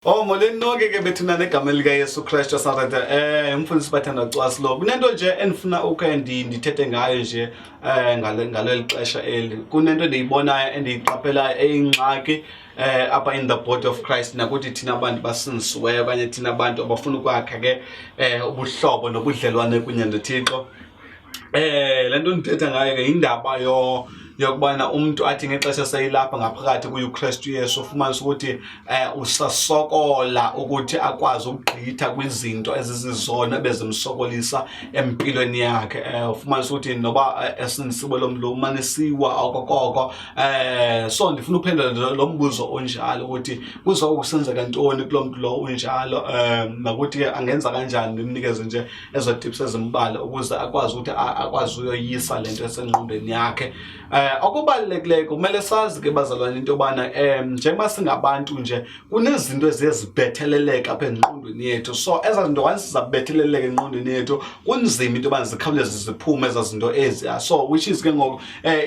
Oh, molweni nonke ke bethuna negama likaYesu Kristu waseNazaretha. Umfundisi Bathanda Cwasi lo. Kunento nje endifuna ukhe ndithethe ngayo nje ngaleli xesha eli. Kunento endiyibonayo, endiyiqaphelayo, eyingxaki apha in the body of Christ, nakuthi thina abantu basindisiweyo okanye thina abantu abafuna ukwakha ke ubuhlobo nobudlelwane kunye noThixo. Le nto ndithetha ngayo ke yindaba yokubana umntu athi ngexesha seyilapha ngaphakathi kuYukristu Yesu, ufumanise ukuthi usasokola ukuthi akwazi ukugqitha kwizinto ezizizona ebezimsokolisa empilweni yakhe. Ufumanise ukuthi noba esindisiwe lo mntu, umane siwa okokoko. So ndifuna uphendula lo mbuzo onjalo, ukuthi kuzokusenzeka ntoni kulo mntu lo unjalo, nokuthi ke angenza kanjani. Ndimnikeze nje ezo tips ezimbalwa ukuze akwazi ukuthi akwazi uyoyisa le nto esengqondweni yakhe. Okubalulekileyo, kumele sazi ke bazalwane into yobana njengoba singabantu nje, kunezinto eziye zibetheleleka apha engqondweni yethu. So ezaa zinto, once zabetheleleka engqondweni yethu, kunzima into yobana zikhawuleze ziphume ezaa zinto eziya. So which is ke ngoku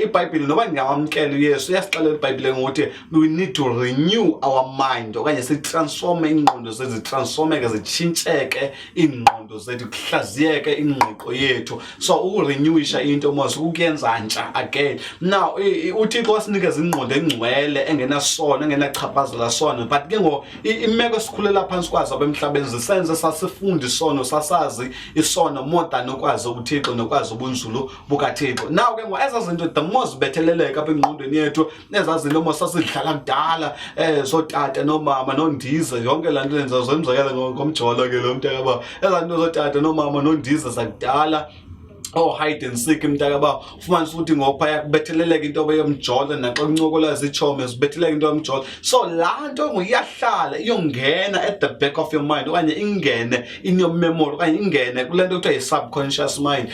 iBhayibhile, noba ndingamamkela uYesu, iyasixelela iBhayibhile ngokuthi we need to renew our mind, okanye sitransforme iingqondo zethu, zitransformeke, zitshintsheke iingqondo zethu, kuhlaziyeke ingqiqo yethu. So ukurenewisha into mos ukuyenza ntsha again. Now uThixo wasinikeza ingqondo engcwele, engenasono, engenachaphazela sono, but ke ngoku imeko esikhulela phantsi kwazo apha emhlabeni zisenze sasifunda isono, sasazi isono more than ukwazi uThixo nokwazi ubunzulu bukaThixo. Now ke ngoku ezaa zinto, the more zibetheleleka apha engqondweni yethu, ezaa zinto mos sasidlala kudala, zootata noomama noondize, yonke laa nto lenza zomzekelo ngomjolo ke lo, mntakaba, ezaa nto zootata noomama noondize zakudala, oo-hide and seek, mntakaba, ufumanise ukuthi ngoku phaya kubetheleleka into yomjolo, naxa kuncokola zitshomi zibetheleka into yomjolo. So laa nto ngoku iyahlala, iyongena at the back of your mind, okanye ingene in your memory, okanye ingene kule nto kuthiwa yi-subconscious mind,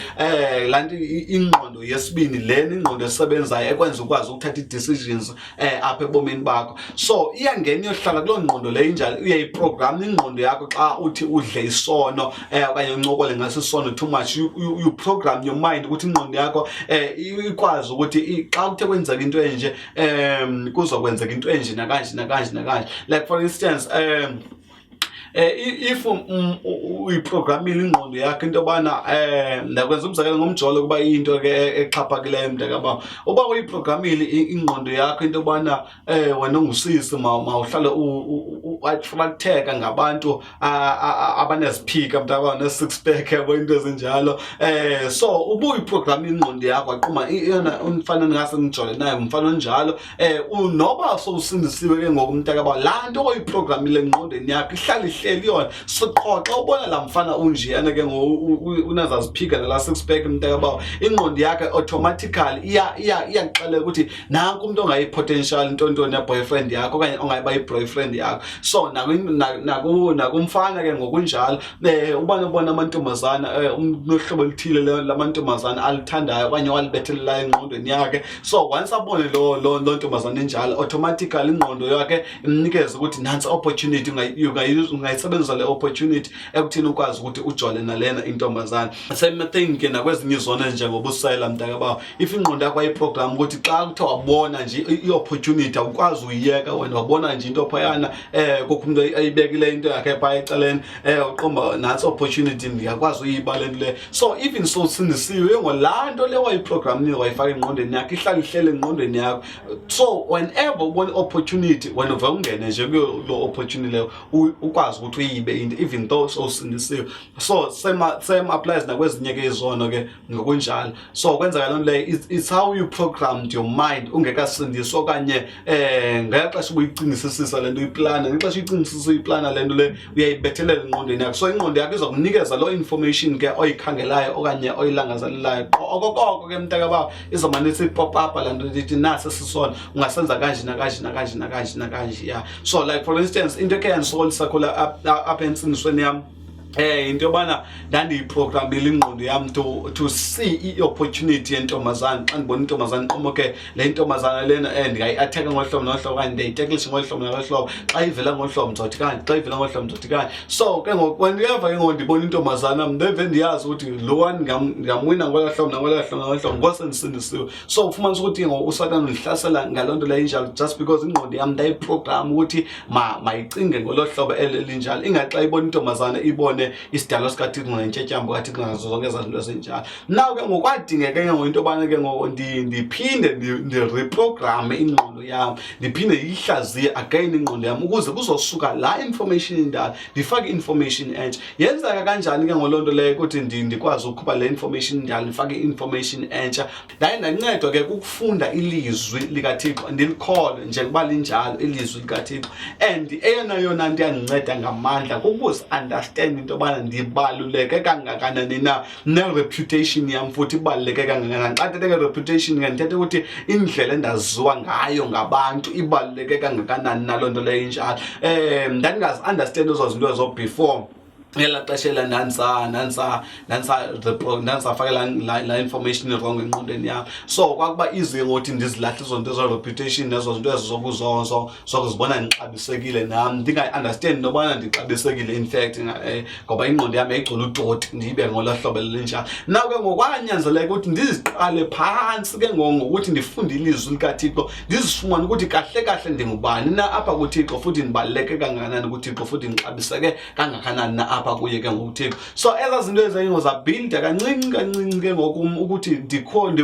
laa nto ingqondo yesibini lena, ingqondo esebenzayo ekwenza ukwazi ukuthatha ii-decisions apha ebomini bakho. So iyangena, iyohlala kuloo ngqondo leyo injalo. Uyayiprogram ingqondo yakho xa uthi udle isono okanye uncokole ngaso isono too much. You program your mind ukuthi ingqondo yakho ikwazi ukuthi xa kuthe kwenzeka into enje, kuzokwenzeka into enje, nakanje, nakanje, nakanje. Like for instance, if uyiprogramile ingqondo yakho into yobana, ndakwenza umzekelo ngomjolo kuba iyinto ke exhaphakileyo, mntakaba, uba uyiprogramile ingqondo yakho into yobana wena ungusisi mawuhlale u-attracteka ngabantu abaneziphika, mntakaba, ne-six pack, yabo, into ezinjalo, so ubuyiprogramile ingqondo yakho, waquma iyona umfana ndingase ndijole naye ngumfana onjalo, noba sowusindisiwe ke ngoku, mntakaba, laa nto oyiprogramile engqondweni yakho ihlala ihleli yona. So qho xa ubona laa mfana unjeyana ke ngoku unazaziphika nalaa six pack, mntakaba, ingqondo yakhe automatically iyakuxelela ukuthi nanku umntu ongayi-potential ntontoni ya-boyfriend yakho okanye ongayiba yi-boyfriend yakho. So nakumfana ke ngokunjalo, ubana ubona amantombazana, unohlobo oluthile lamantombazana alithandayo okanye walibethelelayo engqondweni yakhe. So once abone lo ntombazana enjalo, automatically ingqondo yakhe imnikeze ukuthi nantsi opportunity, ungayisebenzisa le opportunity ekuthini ukwazi ukuthi ujole nalena intombazana. Same thing ke nakwezinye izono ezinjengobusela, mntakabawo. If ingqondo yakho ayiprogram ukuthi xa kuthe wabona nje i-opportunity, awukwazi uyiyeka wena, wabona nje into phayana, kukho umntu ayibekileyo into yakhe phaya ecaleni, uqomba nantsi opportunity, ndiyakwazi uyiba le nto le. So even so sindisiwe ke laa nto le wayiprogramile, wayifaka engqondweni yakho, ihlala ihlele engqondweni yakho. So whenever ubona i-opportunity, wena uve ungene nje kuyo loo opportunity leyo, ukwazi ukuthi uyibe into even though sowusindisiwe. So same applies nakwezinye ke izono ke ngokunjalo. So kwenzeka loo nto leyo, it's how you programmed your mind ungekasindiswa, okanye ngexesha ubuyicingisisisa le nto, uyiplana, ngexesha uyicingisisa, uyiplana le nto le, uyayibethelela engqondweni yakho. So ingqondo yakho iza kunikeza loo information ke oyikhangelayo okanye oyilangazelelayo. Qho okokoko ke, mntakabawo, izawumane ipop up laa nto ithi nasi sisona, ungasenza kanje, nakanje, nakanje, nakanje, nakanje, yeah. So like for instance, into ekhe yandisokolisa khona apha entsindisweni yam. Into yobana ndandiyiprogramile ingqondo yam to see i-opportunity yentombazana. Xa ndibona intombazana, qomo ke le ntombazana lena, ndingayi-attack-a ngolu hlobo nolu hlobo, okanye ndiyayitekilisha ngolu hlobo nolu hlobo. Xa ivela ngolu hlobo ndizothi kanje, xa ivela ngolu hlobo ndizothi kanje. So ke ngoku whenever ke ngoku ndibona intombazana, ndeve ndiyazi ukuthi lowa ndingamwina ngolaa hlobo nangolaa hlobo nangolaa hlobo, ngose ndisindisiwe. So ufumanisa ukuthi ke ngoku uSathane undihlasela ngaloo nto leyo injalo, just because ingqondo yam ndayiprogram ukuthi mayicinge ngolo hlobo elinjalo, ingaxa ibona intombazana ibone isidalwa sikaThixo nentyatyambo kaThixo nazo zonke ezaa zinto ezinjalo. Now ke ngokwadingeka ke ngoku into yobana ke ngoku ndiphinde ndireprograme ingqondo yam, ndiphinde ndiyihlaziye again ingqondo yam, ukuze kuzosuka laa information indala, ndifake i-information entsha. Yenzeka kanjani ke ngoloo nto leyo ukuthi ndikwazi ukukhupha le information indala, ndifake i-information entsha? Ndaye ndancedwa ke kukufunda ilizwi likaThixo, ndilikholwe njengoba linjalo ilizwi likaThixo. And eyona yona nto yandinceda ngamandla kukuzi-understand into yobana ndibaluleke kangakanani na, ne-reputation yam futhi ibaluleke kangakanani. Xa ndithetha nge-reputation ke, ndithetha ukuthi indlela endaziwa ngayo ngabantu ibaluleke kangakanani, naloo nto leyo injalo. Ndandingazi-understand ezo zinto ezo before ngelaa xesha ela ndandisafake laa information wrong engqondweni yam. So kwakuba easy ngokuthi ndizilahle ezo nto ezo-reputation nezo zinto ezo zokuzibona ndixabisekile nam, ndingayi-understand nobana ndixabisekile in fact, ngoba ingqondo yam yayigcwele utoti, ndiyibe ngolaa hlobo elinjalo. Now ke ngokwanyanzeleka ukuthi ndiziqale phantsi ke ngoku ngokuthi ndifunde ilizwi likaThixo, ndizifumane ukuthi kahle kahle ndingubani na apha kuThixo, futhi ndibaluleke kangakanani kuThixo, futhi ndixabiseke kangakanani na apha kuye ke ngokuThixo. So ezaa zinto ezaye zabuilda kancinci kancinci ke ngoku ukuthi ndikhule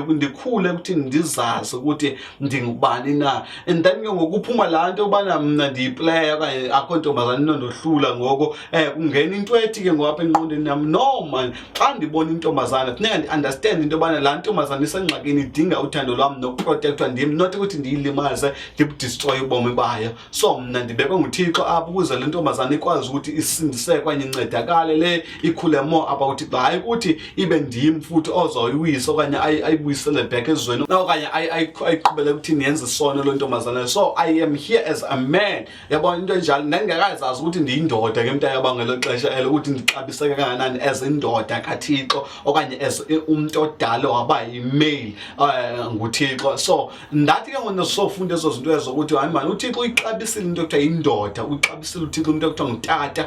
ukuthi ndizazi ukuthi ndingubani na. And then ke ngoku uphuma laa nto yobana mna ndiyiplayer okanye akho ntombazana inondohlula, ngoko kungena into ethi ke ngoku apha engqondweni yam, no man, xa ndibona intombazana funeka ndi-understand into yobana laa ntombazana isengxakini, idinga uthando lwam nokuprotectwa ndim, not ukuthi ndiyilimaze, ndibudestroye ubomi bayo. So mna ndibekwe nguThixo apha ukuze le ntombazana ikwazi ukuthi isindiseke okanye incedakale, le ikhule more apha kuThixo, hayi ukuthi ibe ndim futhi ozoyiwisa okanye ayibuyisele back ezweni okanye ayiqhubele ekuthini yenze isono loo ntombazana. So I am here as a man, yabona into enjalo. Ndandingekazazi ukuthi ndiyindoda ke mntakaba ngelo xesha elo, ukuthi ndixabiseke kangakanani as indoda kaThixo okanye as umntu odala waba yi-male nguThixo. So ndathi ke ngoku sofunda ezo zinto ezo ukuthi hayi mani, uThixo uyixabisile into ekuthiwa yindoda, uyixabisile uThixo into ekuthiwa ngutata,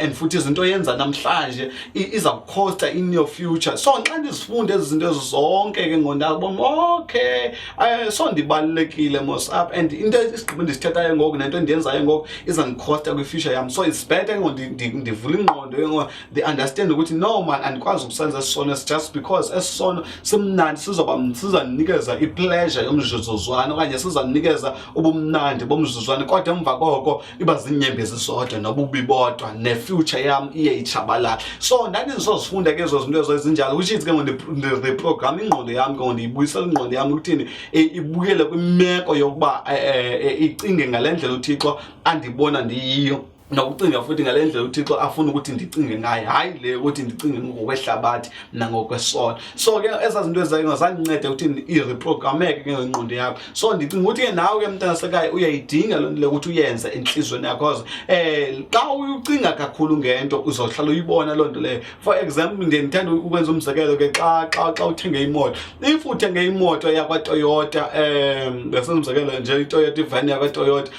and futhi izinto oyenza namhlanje iza kukhosta in your future. So xa ndizifunda ezi zinto ezo zonke ke ngoku, ndabona okay, so ndibalulekile mos up, and into isigqibo endisithethayo ngoku nento endiyenzayo ngoku izandikhosta kwi-future yam. So it's better ke ngoku ndivule ingqondo ke ngoku, ndi-understand ukuthi no man, andikwazi ukusenza esi sono just because esi sono simnandi, sizandinikeza i-pleasure yomzuzwana okanye sizandinikeza ubumnandi bomzuzwana, kodwa emva koko iba ziinyembezi zodwa nobubi bodwa, ne-future yam iye itshabalala. So ndandizozifunda ke ezo zinto ezo ezinjalo, which is ke ngoku ndireprogram ingqondo yam ke ngoku, ndiyibuyisela ingqondo yam ukuthini ibuyele kwimeko yokuba icinge ngale ndlela uThixo andibona ndiyiyo, nokucinga futhi ngale ndlela uThixo afuna ukuthi ndicinge ngayo, hayi le ukuthi ndicinge ngokwehlabathi nangokwesono. So ke ezaa zinto ezayo zandinceda ukuthi ireprogrameke ke ngengqondo yakho. So ndicinga ukuthi ke nawe ke mntanasekhaya uyayidinga loo nto leyo ukuthi uyenze entliziyweni yakho, cause xa ucinga kakhulu ngento uzohlala uyibona loo nto leyo. For example, ndiye ndithanda ukwenza umzekelo ke, xa uthenge imoto, if uthenge imoto yakwaToyota, ngesenza umzekelo nje, iToyota, iveni yakwaToyota,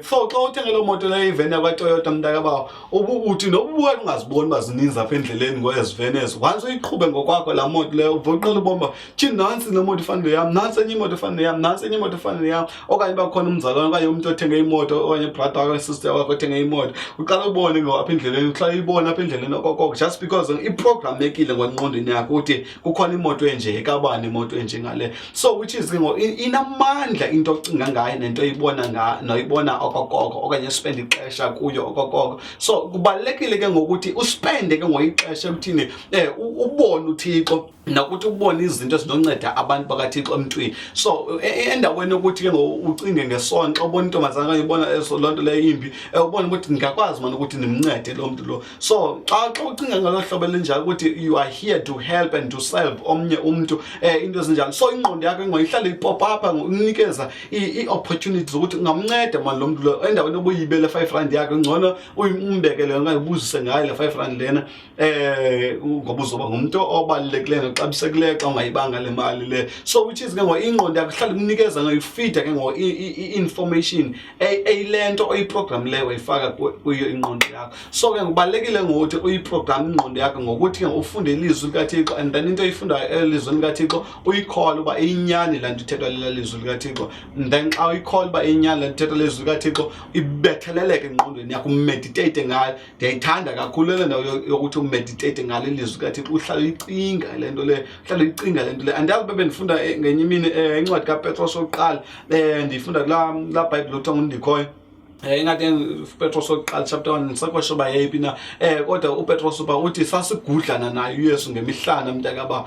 so xa uthenge loo moto leyo, iveni yakwaToyota, mntakabawo, uthi noba ubuka ungaziboni uba zininzi apha endleleni ngezi veni ezo, once uyiqhube ngokwakho laa moto leyo, uve uqala ubona uba tyhini, nantsi le moto ifana neyam, nantsi enye imoto efana neyam, nantsi enye imoto efana neyam. Okanye uba khona umzalwane okanye umntu othenge imoto okanye ibrother wakho, isister wakho othenge imoto, uqala ubone ngo apha endleleni, uhlala uyibona apha endleleni okokoko, just because iprogramekile ngengqondweni yakho ukuthi kukhona imoto enje ekabani, imoto enjengale. So which is ke ngoku inamandla into ocinga ngayo nento oyibona noyibona okokoko okanye uspende ixesha kuyo okokoko. So kubalulekile ke ngokuthi uspende ke ngoku ixesha ekuthini ubone uThixo nokuthi ubone izinto ezinonceda abantu bakaThixo emntwini. So endaweni yokuthi ke ngoku ucinge ngesono xa ubona intombazana okanye ubona loo nto leyo imbi, ubone ukuthi ndingakwazi mani ukuthi ndimncede lo mntu lo. So xa ucinga ngalo hlobo elinjalo ukuthi you are here to help and to serve omnye umntu, into ezinjalo, so ingqondo yakho ingqondo ihlale ipop apha, unikeza ii-opportunities zokuthi ungamnceda mani lo mntu lo, endaweni obuyibele 5 rand yakho. Ngcono umbekele okanye ubuzise ngayo le R5 lena, ngoba uzoba ngumntu obalulekileyo noxabisekileyo xa ungayibanga le mali le. So which is ke ngoku ingqondo yakho ihlala ikunikeza ngoyifida ke ngoku i-information eyile nto oyiprogramileyo, wayifaka kuyo ingqondo yakho. So ke kubalulekile ngokuthi uyiprogram ingqondo yakho ngokuthi ke ufunde ilizwi likaThixo, and then into oyifundayo elizwini likaThixo uyikholwe uba iyinyani laa nto ithethwa lela lizwi likaThixo. And then xa uyikholwa uba iyinyani laa nto ithethwa lelizwi likaThixo, ibetheleleke engqondweni yakho, umeditate ngayo. Ndiyayithanda kakhulu le ndawo yokuthi umeditate ngalo ilizwi likaThixo, uhlale uyicinga le nto le, uhlale uyicinga le nto le. Andiyazi ube bendifunda ngenye imini incwadi kaPetros wokuqala, ndiyifunda kulaa Bhayibhile kuthiwa nguNdikhoyo. Ingathi Petros wokuqala chapter 1, ndisakwesho uba yeyiphi na, kodwa uPetros uba uthi sasigudlana naye uYesu ngemihlana, mntakaba.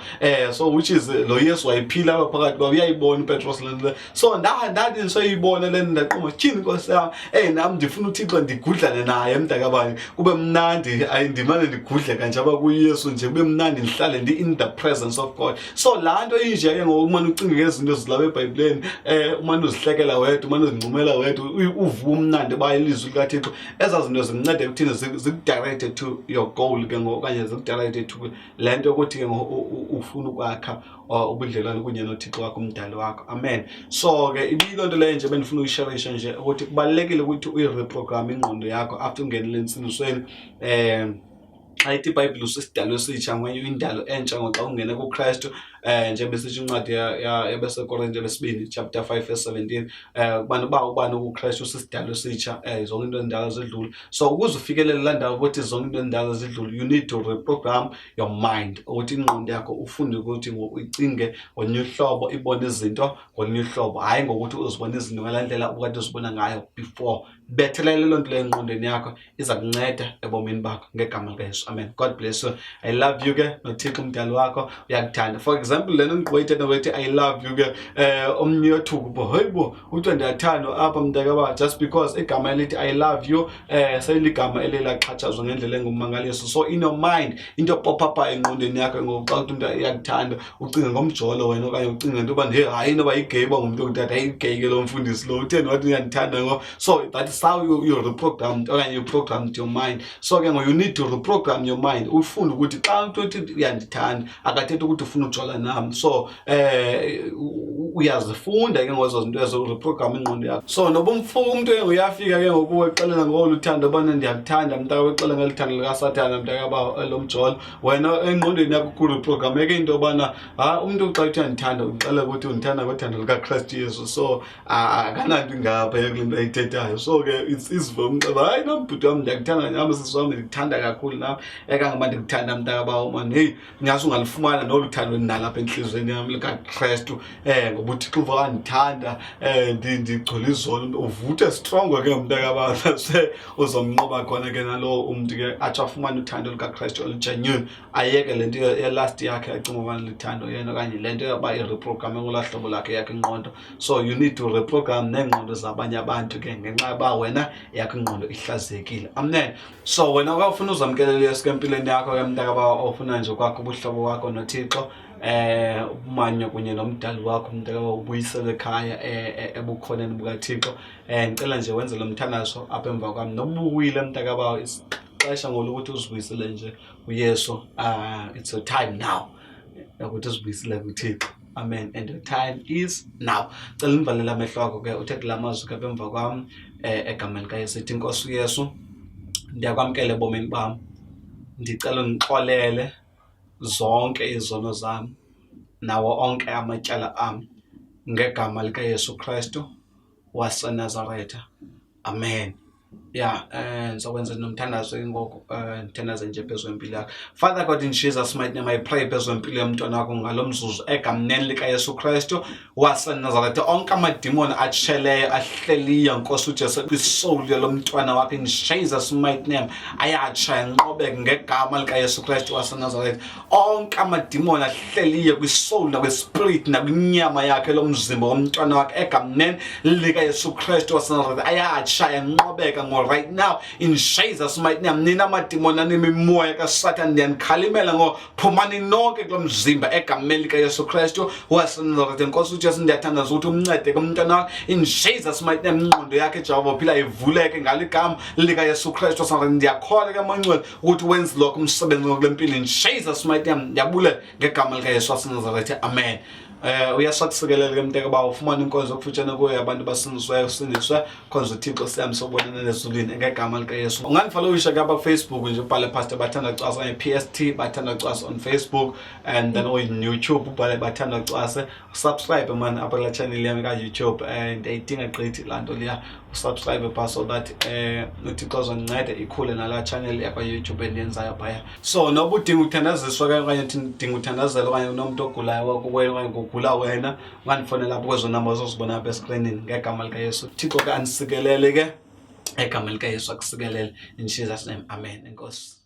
So which is lo Yesu wayephila apha phakathi uba uyayibona uPetros le nto le. So ndathi ndisoyibona le nto, ndaqonda, tyhini nkosi yam, nam ndifuna uThixo ndigudlane naye, mntakabani, kube mnandi. Ayi, ndimane ndigudleka nje apha kuYesu nje, kube mnandi, ndihlale ndi-in the presence of God. So laa nto inje ke ngoku, umane ucinge ngezinto ezilapha eBhayibhileni, umane uzihlekela wedwa, umane uzincumela wedwa, uvuka umnandi uba ilizwi likaThixo, ezaa zinto zikunceda ekuthini zikudirecte to your goal ke ngoku, okanye zikudirecte to le nto yokuthi ke ngoku ufuna ukwakha ubudlelwane kunye noThixo wakho, umdali wakho. Amen. So ke ibiyiloo nto leyo nje bendifuna uyisherisha nje, ukuthi kubalulekile ukuthi uyireprogram ingqondo yakho after ungenile entsindisweni. Xa ithi iBhayibhile usisidalwa esitsha, ngwenye indalo entsha ngoxa ungena kuKristu, njengoba isitsho incwadi yabaseKorinte besibini chapter 5 verse 17, ubani uba ubani kuKristu usisidalwa esitsha, zonke into ezindala zidlule. So ukuze ufikelele laa ndawo ukuthi zonke into ezindala zidlule, you need to reprogram your mind, ukuthi ingqondo yakho ufunde ukuthi uyicinge ngolunye uhlobo, ibone izinto ngolunye uhlobo, hayi ngokuthi uzibone izinto ngalaa ndlela ubukade uzibona ngayo before. Bethelele loo nto leyo engqondweni yakho, iza kunceda ebomini bakho ngegama likaYesu. Amen. God bless you. I love you ke, noThixo umdali wakho uyakuthanda. For example, le nto ndigqiba ithetha ngokuthi "I love you" ke, omnye uyothuka uba, hayi bo, kuthiwa ndiyathandwa apha, mntakaba, just because igama elithi "I love you" seyiligama eliye laxhatshazwa ngendlela engummangaliso. So in your mind, into pop-upa engqondweni yakho ngoku xa kuthi umntu uyakuthanda, ucinga ngomjolo wena, okanye ucinga into yoba, hey, hayi, inoba yigeyi uba ngumntu ongutata, hayi, ke lo mfundisi lo utheni wathi uyandithanda ngo. So that is how you reprogrammed okanye you programmed your mind. So ke ngoku you need to reprogram your mind, ufunde ukuthi xa umntu ethi uyandithanda, akathethi ukuthi ufuna ujola nam. So uyazifunda ke ngozo zinto ezo, reprogram ingqondo yakho. So noba umntu ke uyafika ke ngoku exelela ngolu thando ubana ndiyakuthanda, mntaka, exela ngeli thando likaSathana, mntakaba, lomjolo, wena engqondweni yakho kureprogrameke into yobana ha, umntu xa uthi uyandithanda, undixelela ukuthi undithanda ngothando likaKristu Yesu, so akananto ingaphaya kule nto ayithethayo. So ke it's easy for umxeba, hayi nam, bhuti wam, ndiyakuthanda nam, sisi wam, ndikuthanda kakhulu nam, ekangoba ndikuthanda, mntakabawo mani, heyi, ingase ungalufumana nolu thando ndinalo apha entliziyweni yam likaKrestu, ngoba uThixo uva wandithanda, ndigcwele izolo, uvuthe strongo ke, mntakabawo, se uzomnqoba khona ke nalowo umntu ke, atsho afumane uthando lukaKrestu olugenuine, ayeke le nto yelast yakhe acinga ubana lithando yena, okanye le nto yoba ireprograme ngolaa hlobo lakhe yakhe ingqondo. So you need to reprogram neengqondo zabanye abantu ke, ngenxa yoba wena yakho ingqondo ihlaziyekile. Amen. So wena ka ufuna uzamkelela uYesu ke empilweni yakho ke, mntakaba, ofuna nje kwakho ubuhlobo wakho noThixo, ubumanyo kunye nomdali wakho, mntakaba, ubuyisele ekhaya ebukhoneni bukaThixo, ngicela nje wenze lo mthandazo apha emva kwam. Nobuwile, mntakaba, ixesha ngolokuthi uzibuyisele nje uYesu. It's your time now yokuthi uzibuyisele kuThixo. Amen. And your time is now. Cela nivalele amehlo akho ke, uthethe la mazwi ke apha emva kwam, egameni likaYesu. Ithi, Nkosi uYesu, ndiyakwamkela ebomini bam, ndicela undixolele zonke izono zam nawo onke amatyala am, ngegama likaYesu Kristu waseNazaretha. Amen. Yeah, ndizokwenza nomthandazo ke ngoku, ndithandaze nje phezu kwempilo yakho. Father God, in Jesus' mighty name I pray phezu kwempilo yomntwana wakho ngalo mzuzu, egameni likaYesu Kristu waseNazaretha. Onke amadimoni atsheleyo, ahleliyo, Nkosi uJesu, kwisoul yalo mntwana wakho, in Jesus' mighty name, ayatsha enqobeke ngegama likaYesu Kristu waseNazaretha. Onke amadimoni ahleliyo kwisoul nakwispirit nakwinyama yakhe lo mzimba womntwana wakhe, egameni likaYesu Kristu waseNazaretha, ayatsha enqobeka. Khululeka ngo right now in Jesus mighty name. Nina madimoni anemimoya kaSathane, ndiyanikhalimela ngo phumani nonke kulo mzimba egameni likaYesu Kristu waseNazaretha. Nkosi uJesu, ndiyathandaza ukuthi umncede ke umntwana wakho in Jesus mighty name. Ingqondo yakhe Jehova uphila ivuleke ngalo igama likaYesu Kristu waseNazaretha. Ndiyakholwa ke mongcwele ukuthi wenze lokho umsebenzi ngokule mpilo in Jesus mighty name. Ndiyabulela ngegama likaYesu waseNazaretha, amen. Uyesu akusikelele ke mnteke uba ufumane inkonzo okufutshane kuyo abantu basindisweyo, usindiswe khonza uThixo siyam sobonana nezulwini ngegama likaYesu. Ungandifollowisha ke apha kuFacebook nje, ubhale Pastor Bathanda Cwase okanye PST Bathanda Cwase on Facebook, and then on YouTube ubhale Bathanda Cwase. Usubscribe man apha kula channel yam ka-YouTube, and ndiyayidinga gqithi laa nto liya. Usubscribe phaa so that uThixo azondinceda ikhule nalaa channel yakwa-YouTube endiyenzayo phaya. So noba udinga ukuthandaziswa ke okanye udinga uthandazela okanye unomntu ogulayo wakuwena okanye kugula wena, ungandifonela apho kwezo namba ozozibona apha eskrinini ngegama likaYesu. Thixo ke andisikelele ke, egama likaYesu akusikelele in Jesus name, amen. Enkosi.